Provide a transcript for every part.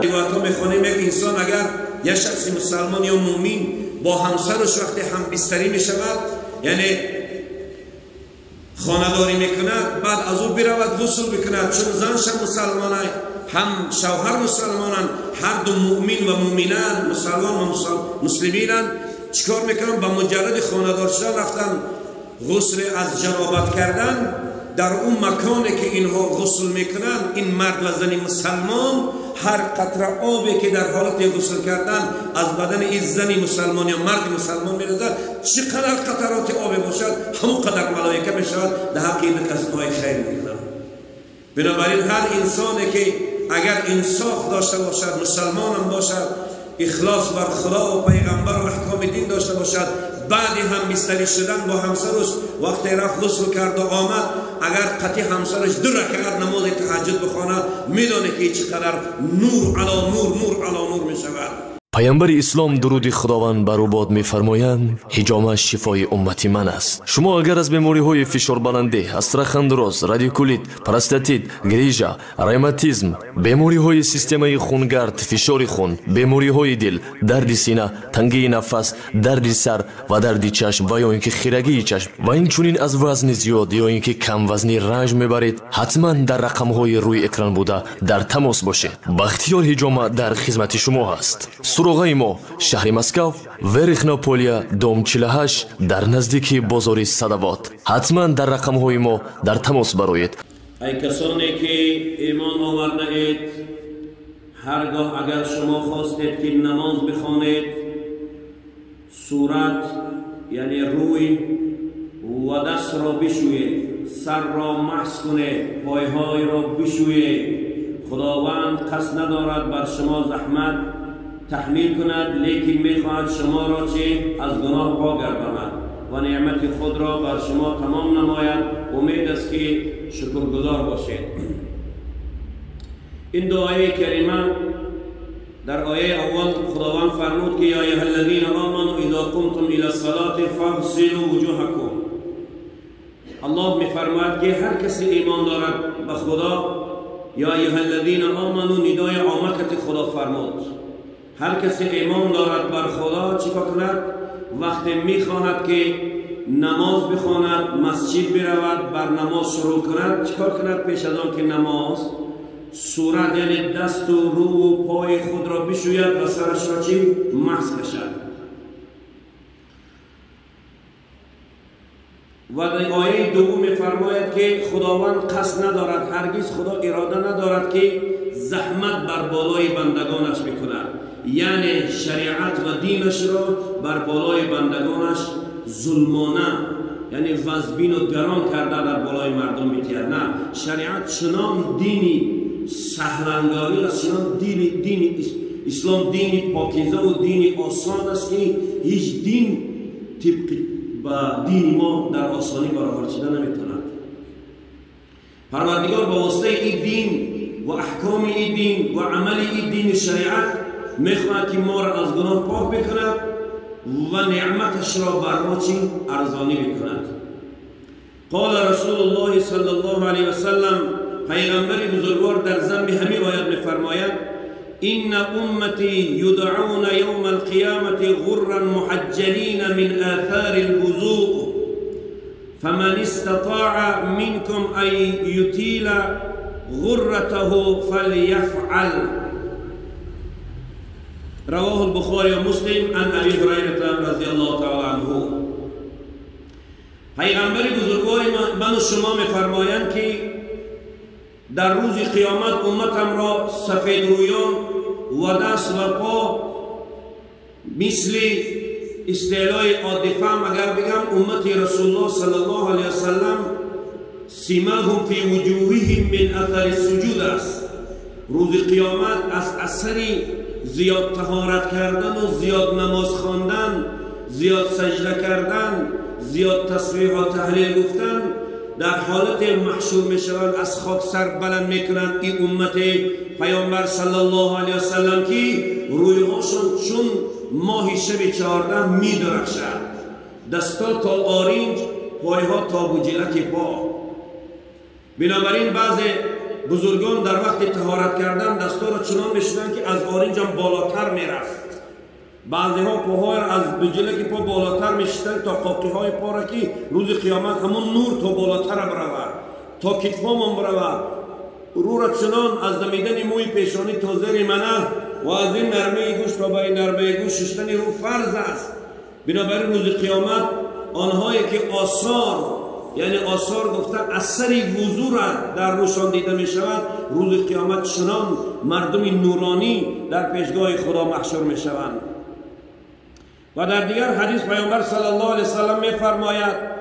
Ривоятҳо мехонем, як инсон агар як шахси мусалмон ё мӯмин бо ҳамсараш вақте ҳамбистарӣ мешавад, яъне хонадорӣ мекунад, баъд аз ӯ биравад ғусл бикунад, чун занша мусалмона, ҳам шавҳар мусалмонанд, ҳар ду мӯмин ва мӯминанд, мусалмон ва муслиминанд. Чикор мекунанд? Ба муҷарради хонадор шудан рафтан ғусл аз ҷанобат кардан, дар он маконе ки инҳо ғусл мекунанд, ин мард ва зани мусалмон ҳар қатра обе ки дар ҳолати ғусл кардан аз бадани ин зани мусалмон ё марди мусалмон мерезад, чӣ қадар қатароти обе бошад, ҳамон қадар малоика мешавад дар ҳаққи ин кас дуои хайр мекунад. Бинобар ин ҳар инсоне ки агар инсоф дошта бошад, мусалмонам бошад, ихлос бар худо ва пайғамбар ва аҳкоми дин дошта бошад, баъди ҳамбистарӣ шудан бо ҳамсараш вақте рафт ғусл карду омад, агар қатъи ҳамсараш 2 ракъат намози таҳаҷҷуд бихонад, медонад ки чӣ қадар нур ало нур, нур ало нур мешавад. Пайғамбари ислом дуруди худованд бар ӯ бод мефармоянд: ҳиҷома шифои уммати ман аст. Шумо агар аз бемориҳои фишорбаландӣ, астрохондроз, радикулит, простатит, грижа, ревматизм, бемориҳои системаи хунгард, фишори хун, бемориҳои дил, дарди сина, тангии нафас, дарди сар ва дарди чашм ва ё ин ки хирагии чашм ва инчунин аз вазни зиёд ё ин ки камвазнӣ ранҷ мебаред, ҳатман дар рақамҳои рӯи экран буда дар тамос бошед. Бахтиёр ҳиҷома дар хизмати шумо ҳаст. Суроғаи мо шаҳри Москав, Верхнополия, дом 48, дар наздики бозори Садавод. Ҳатман дар рақамҳои мо дар тамос бароед. Ай касоне ки имон овардаед, ҳаргоҳ агар шумо хостед ки намоз бихонед, сурат яъне рӯй ва дастро бишӯед, сарро маҳз кунед, пойҳоеро бишӯед. Худованд қасд надорад бар шумо заҳмат таҳмил кунад, лекин мехоҳад шуморо чӣ аз гуноҳ пок гардонад ва неъмати худро бар шумо тамом намояд. Умед аст ки шукргузор бошед. Ин ду ояи карима дар ояи аввал худованд фармуд ки я айюҳа аллазина оману иза қумтум ила ссалати фағсилу вуҷуҳакум. Аллоҳ мефармояд ки ҳар касе имон дорад ба худо, я айюҳа аллазина оману, нидои омакати худо фармуд. Ҳар касе имон дорад бар худо чӣ кор кунад? Вақте мехоҳад ки намоз бихонад, масҷид биравад, бар намоз шурӯъ кунад, чӣ кор кунад? Пеш аз он ки намоз, сурат яъне дасту рӯву пои худро бишӯяд ва сарашро чӣ маҳз кашад. Ва дар ояи дуввум мефармояд ки худованд қасд надорад, ҳаргиз худо ирода надорад ки заҳмат бар болои бандагонаш бикунад, яъне шариат ва динашро бар болои бандагонаш зулмона, яъне вазбину гарон карда дар болои мардум метиҳад. На, шариат чунон дини саҳлангорӣ аст, чунон дини ислом дини покизаву дини осон аст ки ҳеҷ дин тибқи ба дини мо дар осонӣ баробар шуда наметавонад. Парвардигор ба воситаи ин дин ва аҳкоми ин дин ва амали ин дини шариат мехоҳад ки моро аз гуноҳ пок бикунад ва неъматашро бар мо чӣ арзонӣ бикунад. Қола Расулуллоҳи саллаллоҳу алайҳи васаллам, пайғамбари бузургвор дар замби ҳамин оят мефармояд: инна уммати юдъауна явма алқиямати ғурран муҳаҷҷалина мин офари лвузӯъ фаман истатаъа минкум ан ютила ғурратаҳу фалйафъал. رواه البخاري ومسلم عن ابي هريره رضی الله تعالی عنه. پیغمبر بزرگوار من و شما میفرمایند که در روز قیامت امتم را سفید رویان و دست و پا مثل اصطلاح عادی فهم اگر بگم امت رسول الله صلی الله علیه وسلم سیماهم فی وجوههم من اثر السجود است. روز قیامت از اثر زیاد طهارت کردن و زیاد نماز خواندن، زیاد سجده کردن، زیاد تسبیح و تهلیل گفتن در حالت محشور میشوند، از خاک سر بلند میکنند. این امت پیامبر صلی الله علیه وسلم که رویهاشون چون ماه شب 14 میدرخشد، دستا تا آرنج، پایها تا بوجلک پا. بنابراین بعض بزرگان در وقت طهارت کردن دستا را چنان میشدن که از آرنج هم بالاتر میرفت. بعضی ها پاهای را از بجلک پا بالاتر میشدن تا قاقی های پا را که روز قیامت همون نور تا بالاتر برود، تا کتفامان برود. رو را چنان از دمیدن موی پیشانی تا زیر منه و از این نرمه گوش تا به این نرمه گوش شستن رو فرض است. بنابراین روز قیامت آنهایی که آثار، یعنی آثار گفتن اثر وضو را در روشان دیده می شود، روز قیامت چنان مردم نورانی در پیشگاه خدا محشور می شوند. و در دیگر حدیث پیامبر صلی الله علیه وسلم می فرماید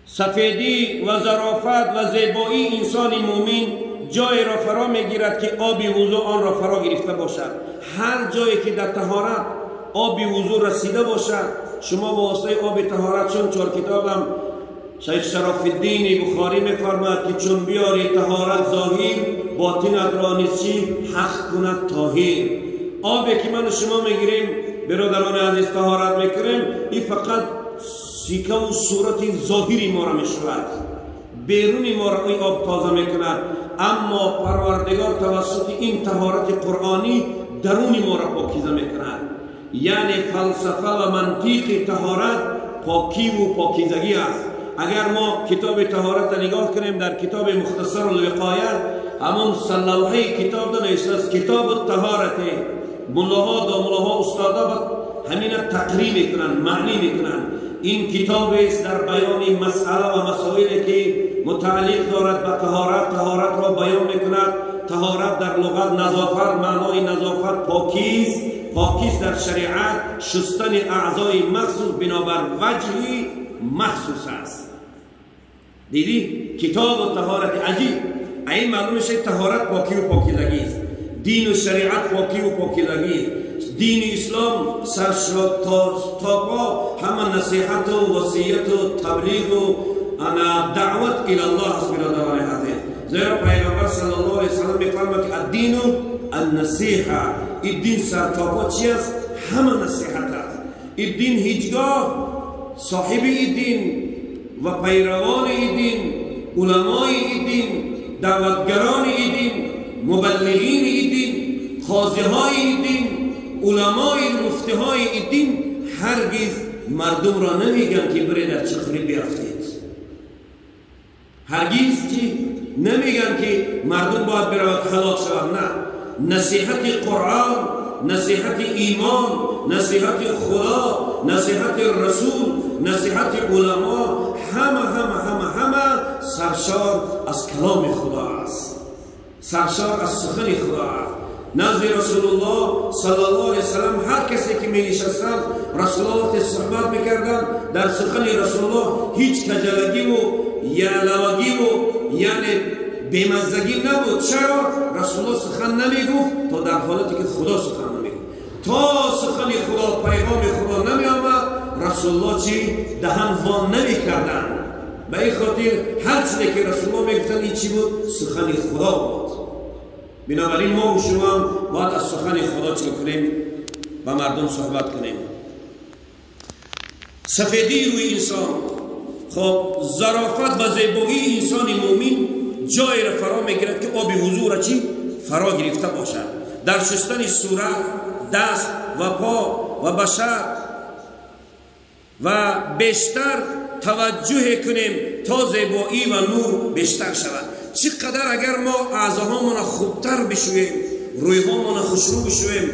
سفیدی و ظرافت و زیبایی انسان مؤمن جای را فرا می گیرد که آب وضو آن را فرا گرفته باشد. هر جایی که در طهارت آب وضو رسیده باشد، شما با واسطه آب طهارت، چون چهار کتابم شیخ شرف الدین بخاری میفرماید که چون بیاری طهارت ظاهر، باطنت را نیز چی حق کند طاهر. آبی که من و شما میگیریم برادران عزیز طهارت میکنیم، این فقط سیکه و صورت ظاهری ما را میشود، بیرون ما را این آب تازه میکند، اما پروردگار توسط این طهارت قرآنی درون ما را پاکیزه میکند. یعنی فلسفه و منطق طهارت پاکی و پاکیزگی است. اگر ما کتاب طهارت نگاه کنیم، در کتاب مختصر الوقایه همون سلوحه کتاب نوشته است کتاب الطهارت. ملاها، داملاها، استادا همین تقریر میکنن، معنی میکنن. این کتاب است در بیان مسئله و مسائلی که متعلق دارد به طهارت. طهارت را بیان میکند. طهارت در لغت نظافت، معنای نظافت پاکیست. پاکیست در شریعت شستن اعضای مخصوص بنابر وجهی مخصوص است. دیدی کتاب و طهارت عجیب. این معلوم میشه طهارت پاکی و پاکیزگی است. دین و شریعت پاکی و پاکیزگی است. دین اسلام سرشار تا پا همه نصیحت و وصیت و تبلیغ و دعوت الی الله است. برادران عزیز، زیرا پیغمبر صلی الله علیه وسلم میفرماید که الدین النصیحه. این دین سر تا پا چی است؟ همه نصیحت است. این دین هیچگاه صاحب این دین و پیروان این دین، علمای این دین، دعوتگران این دین، مبلغین این دین، قاضی های این دین، علمای مفتی های این دین هرگز مردم را نمیگن که برید در چخری بیافتید. هرگز چی نمیگن که مردم باید برود هلاک شود. نه، نصیحت قرآن، نصیحت ایمان، نصیحت خدا، نصیحت رسول، نصیحت علما، همه همه همه همه سرشار از کلام خدا است، سرشار از سخن خدا است. نزد رسول الله صلی الله علیه وسلم هر کسی که می نشستند، رسول الله صحبت میکردند، در سخن رسول الله هیچ کجلگی و یلوگی و یعنی بیمزگی نبود. چرا؟ رسول الله سخن نمیگفت تا در حالتی که خدا سخن نمیگفت. تا سخن خدا، پیغام خدا نمی آمد، رسول الله چی؟ دهن وان نمیکردند. به این خاطر هر چیزی که رسول الله میگفتند این چی بود؟ سخن خدا بود. بنابراین ما و شما هم باید از سخن خدا چی کنیم؟ با مردم صحبت کنیم. سفیدی روی انسان، خب ظرافت و زیبایی انسان مؤمن جای را فرا میگیرد که آب وضو را چی؟ فرا گرفته باشد. در شستن صورت، دست و پا و بشر و بیشتر توجه کنیم تا زیبایی و نور بیشتر شود. چقدر اگر ما اعضاهامون را خوبتر بشوییم، رویهامون را خوشرو بشوییم،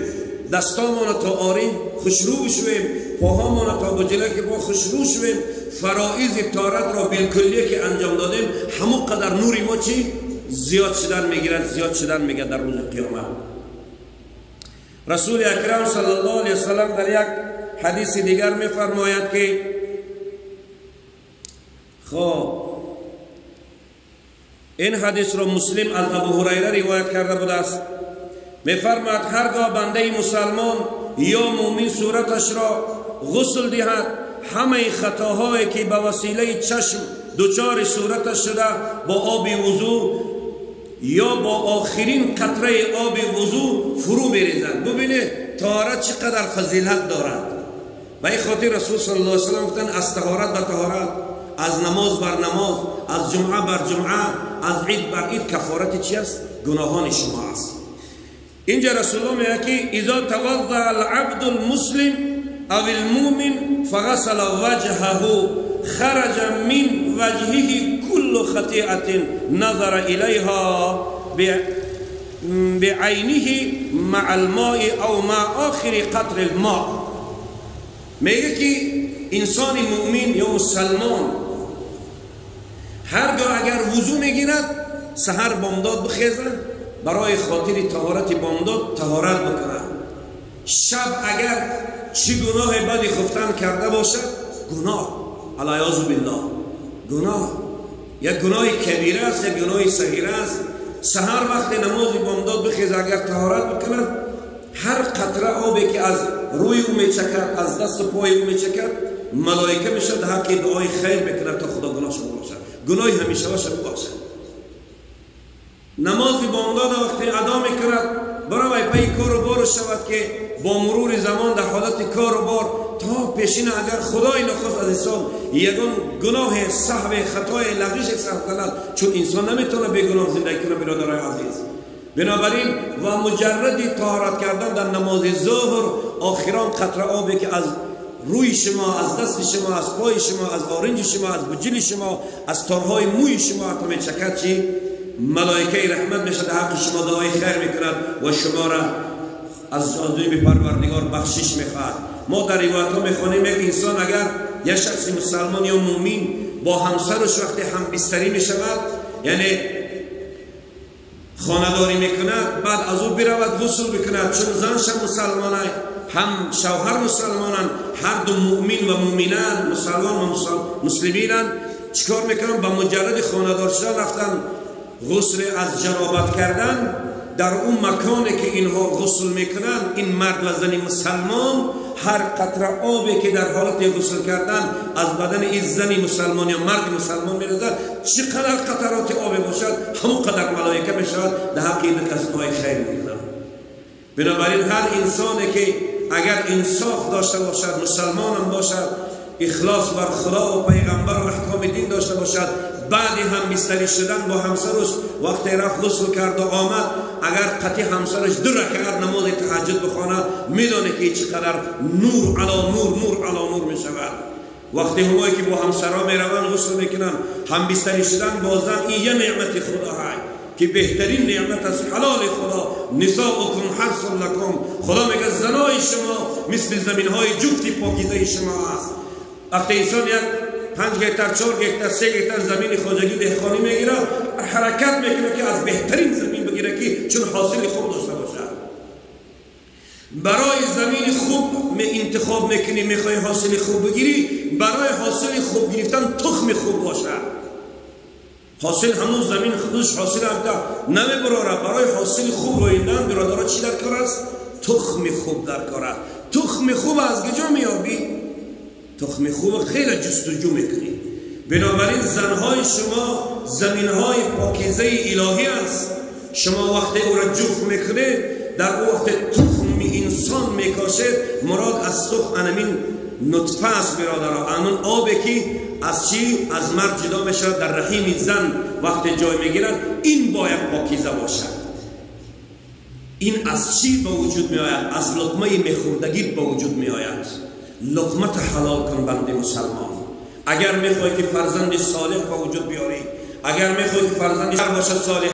دستامون را تا آرین خوشرو بشوییم، پاهامون را تا بجلک پا خوشرو شویم، فرائض طهارت را بالکلیه که انجام دادیم، همون قدر نوری ما چی؟ زیاد شدن میگیرد، زیاد شدن میگیرد در روز قیامت. رسول اکرم صلی الله علیه وسلم در یک حدیث دیگر میفرماید که خب این حدیث را مسلم از ابو هریره روایت کرده بوده است. میفرماید هرگاه بنده مسلمان یا مؤمن صورتش را غسل دهد، همه خطاهایی که به وسیله چشم دچار صورتش شده با آب وضو یا با آخرین قطره آب وضو فرو میریزد. ببینید طهارت چقدر فضیلت دارد. به این خاطر رسول صلی الله علیه وسلم گفتند از طهارت به طهارت، از نماز بر نماز، از جمعه بر جمعه، از عید بر عید کفارت چی است؟ گناهان شما است. اینجا رسول الله میگه که اذا توضأ العبد المسلم او المؤمن فغسل وجهه خرج من وجهه كل خطيئة نظر إليها بعينه مع الماء او مع آخر قطر الماء. میگه که انسان مؤمن یا مسلمان هرگاه اگر وضو میگیرد سحر بامداد بخیزه برای خاطر طهارت بامداد طهارت بکنه. شب اگر چی گناه بدی خفتن کرده باشد، گناه العیاذ بالله، گناه یک گناه کبیره است، یک گناه صغیره است. سحر وقت نماز بامداد بخیزه اگر طهارت بکند، هر قطره آبی که از روی او میچکد، از دست و پای او میچکد، ملائکه میشد حق دعای خیر میکند تا خدا گناهش ببخشد، گناه همیشه ببخشد. نماز بامداد وقتی ادا میکند برای پی کار و بار شود که با مرور زمان در حالت کار و بار تا پیشین اگر خدای نخواست از انسان یگان گناه سهو خطای لغزش سهو کند، چون انسان نمیتونه بی گناه زندگی کنه برادرای عزیز. بنابراین و مجرد طهارت کردن در نماز ظهر، آخران قطره آبی که از روی شما، از دست شما، از پای شما، از آرنج شما، از بجل شما، از تارهای موی شما حتی میچکد، چی ملائکه رحمت میشه در حق شما دعای خیر میکند و شما را از جانب پروردگار بخشش میخواهد. ما در روایت ها میخوانیم یک انسان اگر یک شخص مسلمان یا مؤمن با همسرش وقتی هم بستری میشود، یعنی خانه‌داری میکند، بعد از او برود غسل بکند، چون زنش مسلمانه، هم شوهر مسلمانن، هر دو مؤمن و مؤمنان، مسلمان و مسلمینن، چیکار میکنن؟ با مجرد خانه‌دار شدن رفتن غسل از جنابت کردن، در اون مکانی که اینها غسل میکنن، این مرد و زن مسلمان هر قطره آبی که در حالت غسل کردن از بدن این زن مسلمان یا مرد مسلمان میرزد، چقدر قطرات آب باشد همون قدر ملائکه میشود در حق این کس دعای خیر میکنند. بنابراین هر انسانی که اگر انصاف داشته باشد، مسلمان هم باشد، اخلاص بر خدا و پیغمبر و احکام دین داشته باشد، بعد هم بستری شدن با همسرش وقتی رفت غسل کرد و آمد، اگر قطعی همسرش 2 رکعت نماز تهجد بخواند، میدانه که چقدر نور علی نور، نور علی نور میشود. وقتی همایی که با همسرا میروند غسل میکنن، هم بستری شدن با زن، این یه نعمت خدا های که بهترین نعمت از حلال خدا. نساؤکم حرث لکم، خدا میگه زنای شما مثل زمین های جفتی پاکیزه شما است. وقتی انسان یک 5 هکتار، 4 هکتار، 3 هکتار زمین خواجگی دهقانی میگیره، حرکت میکنه که از بهترین زمین بگیره که چون حاصل خوب داشته باشه. برای زمین خوب می انتخاب میکنی، میخوای حاصل خوب بگیری، برای حاصل خوب گرفتن تخم خوب باشه. حاصل همون زمین خودش حاصل هم نمیبراره. برای حاصل خوب رویدن برادرها چی در کار است؟ تخم خوب در کار است. تخم خوب از کجا میابی؟ تخم خوب خیلی جستجو میکنی. بنابراین زنهای شما زمینهای پاکیزه الهی است. شما وقتی او را جفت میکنید، در او وقت تخم انسان میکاشد، مراد از تخم انمین نطفه است برادرها، انون آبی که از چی؟ از مرد جدا میشود در رحیم زن وقتی جای میگیرد، این باید پاکیزه باشد. این از چی به وجود میآید؟ از لقمه میخوردگی به وجود میآید. لقمت حلال کن بنده مسلمان. اگر میخوای که فرزند صالح به وجود بیاری، اگر میخوای که فرزند باشد صالح